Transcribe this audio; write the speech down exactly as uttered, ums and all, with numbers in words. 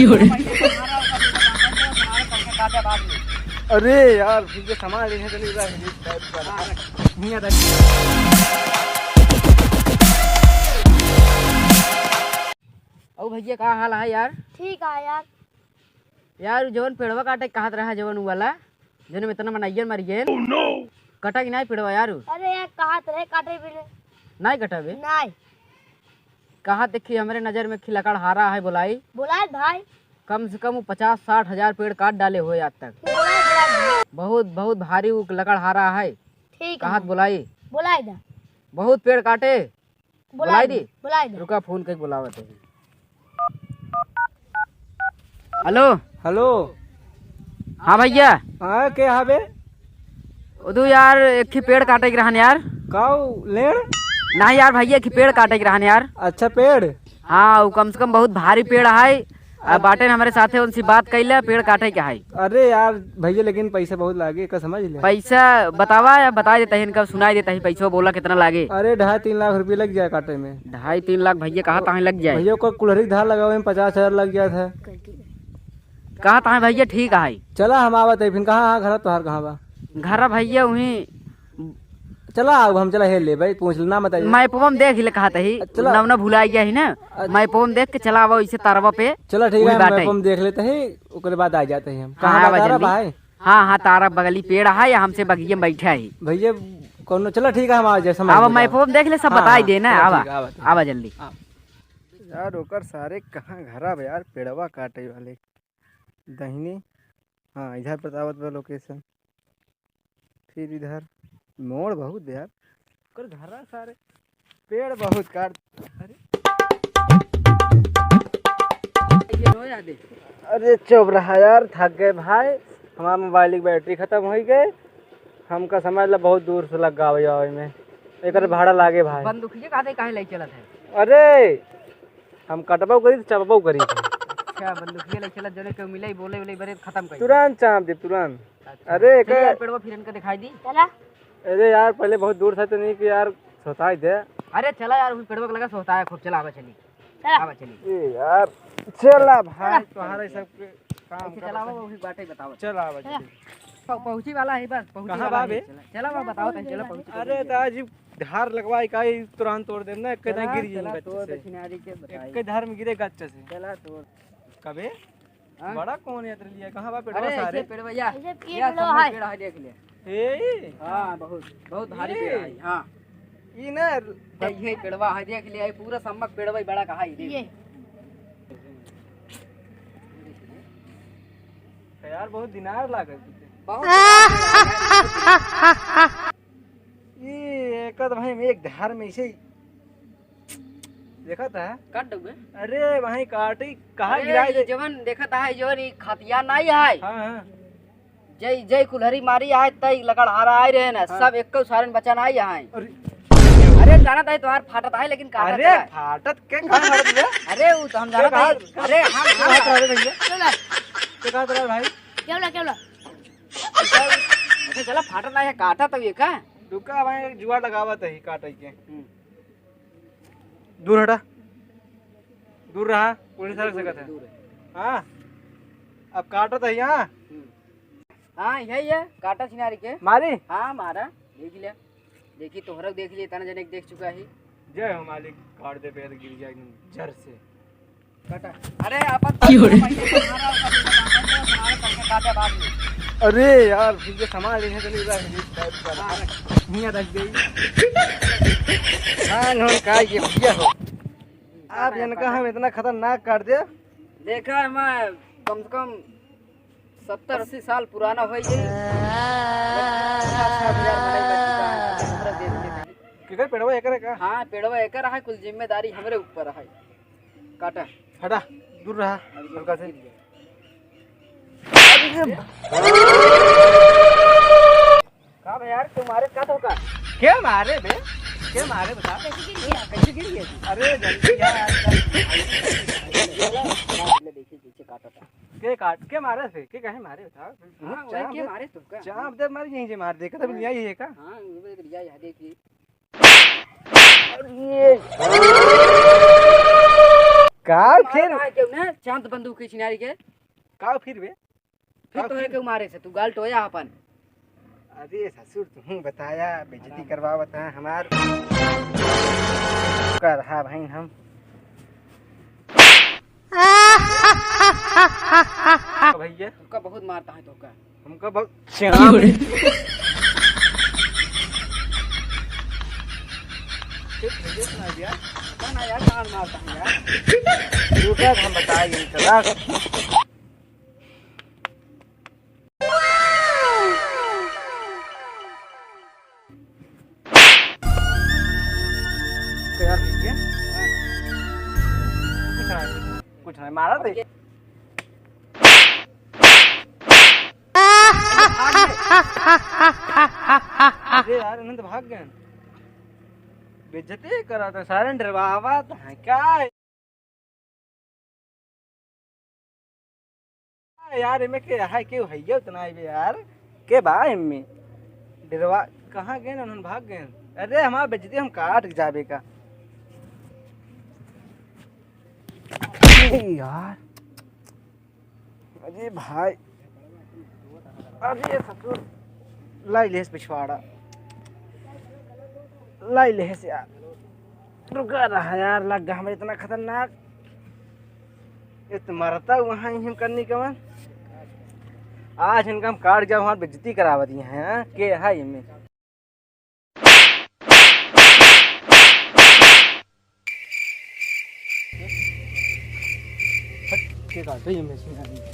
क्यों रे? अरे यार, भैया सामान लेने के लिए रख। अउ भैया, का हाल है यार? ठीक है यार। यार, उ जवन पेड़वा काटे कहत रहा, जवन उ वाला, जवन में इतना मनइयन मरियन। Oh no! कटा कि नाहीं पेड़वा यार? अरे यार, कहत रहे काटे भी नहीं। नाहीं कटा बे? नाहीं। कहा देखी, हमरे नजर में खी लकड़हारा है, बोलाई। बोलाई भाई। कम से कम उ पचास साठ हजार पेड़ काट डाले होए आज तक। बोलाई, बोलाई भाई। बहुत, बहुत भारी उ लकड़हारा है। ठीक है कहत भाई। बोलाई। बोलाई दा। बहुत पेड़ काटे। बोलाई बोलाई दी। दी। बोलाई दी। रुका, फोन करके बोलावत है। हेलो। हेलो। हाँ भैया। हाँ, के हवे? उदू यार, एक ही पेड़ काटे के रहन यार। काऊ लेड़? नहीं यार भैया, एक ही पेड़ काटे के रहन यार। अच्छा, पेड़? हाँ, वो कम से कम बहुत भारी पेड़ है। आ, बाटेन हमरे साथे, उनसे बात कइले, पेड़ काटे के है। अरे यार भैया, लेकिन पैसा बहुत लागे, का समझ ले। पैसा बतावा या बताइ देता ही, इनका सुनाइ देता ही, पैसा बोला कितना लागे। अरे, ढाई तीन लाख रुपया लग जाए काटे में। ढाई तीन लाख भैया, कहा ताहीं लग जाए? भैया, ओकर कुल्हरी धार लगावे में पचास हजार लग जात है। कहा ताहीं भैया, ठीक है। चला, हम आवत है फिर। कहाँ, हाँ, घर तोहार कहाँ बा? घर भैया वहीं। चला, अब हम चला हेल ले भाई, पूछ ले, ना बताइए। मैपवा में देख ले, कहा तही। चला। ना, ना भुला गया ही ना। अच्छा। मैपवा में देख के चला, वो इसे तारवा पे। चला, ठीक वही है, बाटे। मैपवा में देख लेते ही, ओकरे बाद आ जाते ही हम। हाँ, कहाँ आवा बा तारा जल्दी। भाई? हाँ, हाँ, तारा बगली पेड़ है, या हमसे बगिया में बैठा है। भैया, कौनो, चला, ठीक है, हम आ जाए, समझ अब गए। मैपवा में देख ले, सब हाँ, बताई हाँ, देना, चला, आवा, ठीक है, आवा, ठीक है। आवा जल्दी। हाँ। यार, ओकर सारे कहाँ घरा बा यार, पेड़वा काटे वाले। दहिने, हाँ, इधर बतावत बा location। फिर इधर मोड़ बहुत बा यार। ओकर घरा सारे पेड़ बहुत काट। अरे। ये रो यार दे। अरे चुप रहा यार, थक गए भाई। हमार mobile की battery खतम होइ गए। हमका समझ ला बहुत दूर से लग गावे आवे में। एकर भाड़ा लागे भाई। बंदूकिया काहे, काहे ले चलत है? अरे, हम कटबो करी, चबबो करी। अच्छा, बंदूकिया ले चलत, जने केहू मिले, बोले, बोले, बरे खतम कर दे। तुरंत चाप दे, तुरंत। अच्छा। अरे, चल एकर यार, पेड़वा फिर इनका दिखाई दी। चला। अरे यार, पहले बहुत दूर से तो नहीं कि यार, सोताई दे। अरे चला यार, उस पेड़वा के लगा सोताया खूब, चला, आवा चली। चला। आवा चली। ए यार, चला भाई, चला। तोहरा ई सब के काम ऐसे कर चला, सकते। वो भी बाटे बताओ। चल, आवा चला। जल्दी। पहुँची वाला है बस, पहुँची कहाँ वाला बा है। बे? चला, चला, वो बताओ तनी, चला, पहुँची, अरे पहुँची। दाजी, धार लगवाई का, ई तुरंत तोड़ देम ना, एक चला, गिर जाई चला, गच्चे तोड़ से। दक्षिणारी के बताई। एक धार में गिरे गच्चे से। चला, तोड़। कबे? हाँ? बड़ा कौन यत्र लिया? कहाँ बा पेड़वा अरे, सारे? ऐसे पेड़वा, या, ऐसे ये या पेड़वा सामने है। पेड़ है, देख ले। ए? हाँ, बहुत, बहुत भारी ये? पेड़ है, हाँ। ई ना ये, ये पेड़वा है, देख ले, ये पूरा सम्मक पेड़वा ही बड़ा कहा है, देख। ये। यार, बहुत दिनार लागल तुझे। बहुत दिनार लागल। ई एक आध भाई में एक धार में ऐसे ही देखत है। काट दउबे। अरे, वहीं काटी, कहाँ अरे, गिराई ई दे? जवन देखत है, जवन ई खतिया नाहीं है। हाँ, हाँ। जय, जय कुल्हरी मारी आए, तई लकड़हारा आए रहे ना, हाँ। सब एक्को सारन बचा नाहीं आए। अरे। अरे, जानत है, तोहार फाटत है, लेकिन काटत अरे, है। फाटत के कहाँ फाटत है? अरे, वो तो हम जानत है। अरे, हम, हम कहाँ फाटत है भैया? चल। के कहाँ फाटत है भाई? क्या बोला, क्या बोला? अच्छा, चला, फाटत है, काटा तो ये का? रुका भाई, एक जुगाड़ लगावत है, काटे के। हम्म। दूर हटा, दूर रहा, पुलिस आ सकत है। दूर है। हाँ, अब काटत है यहाँ। हम्म। हाँ, यही है, काटा छिनारी के। मारी? हाँ, मारा, देख लिया, देखी तोहरा देख लिया, इतना जने के देख चुका है। जय हो मालिक, काट दे पैर गिर जाए एकदम जड़ से। काटा। अरे, अपन क्यों रे? अरे यार, ये सामान लेने के लिए रख दे। हाँ। हियाँ रख दे। हाँ, नौन का ये भैया हो। आप इनका हम इतना खतरनाक काट दे। देखा है, मैं कम से कम सत्तर अस्सी साल पुराना होइ गई। पचास साठ हजार भले बच चुका है, हमरा देख के नहीं। केकर पेड़वा एकर है का? हाँ, पेड़वा एकर है, कुल जिम्मेदारी हमरे ऊपर है। काटा। हटा, दूर रहा, हल्का से। का बे यार, तू मारे का तो का? के मारे बे? के मारे बता? कैसे गिर गया? कैसे गिर गया तू? अरे जल्दी आ यार। ले देखिए पीछे काटा था। के काट के मारे थे? के कहे मारे बता? हाँ, वही चाप के दे, मारे तो का? चाप दे मार, यहीं से मार दे, कतब लिया ये का? हाँ, वो भी लिया है, देखिए। अरे। का फिर? मारा है केहू ने, चांद बंदूक की छिनारी के। का फिर बे? फिर का तोहरे फिर? केहू मारे से, तू गाल टोया अपन। अरे ससुर, तुहूँ बताया, बेइज्जती करवावत है हमार। कर, हाँ भाई, हम। भैया। तुमका बहुत मारता है, तुमका। हमका बहुत श्याम। भैया सुना दिया। ना, ना यार, कहाँ मारता है यार? रुका, हम बताएंगे, चला। तो यार, ठीक है। कुछ ना, कुछ ना, मारा थे। अरे यार, इन्हें तो भाग गए। बेइज्जती करा था, सारे डरवावा था, क्या है? यार, एमे के है, केहू है ये उतना है बे यार। के बा एमे? डेरवा कहाँ गए ना, उन्होंने भाग गए। अरे, हमार बेइज्जती हम काट के जाबे का। अरे यार, अरे भाई, अरे ससुर, लाई लेस पिछवाड़ा, लाई लेस यार, रुका रहा यार, लग गया हमें इतना खतरनाक। ये तो मरता वहाँ ही हम करनी कवन। आज इनका हम काट जाओ, हमार बेइज्जती करावत ही हैं, के है इनमें। हट, के काटे ये मशीन?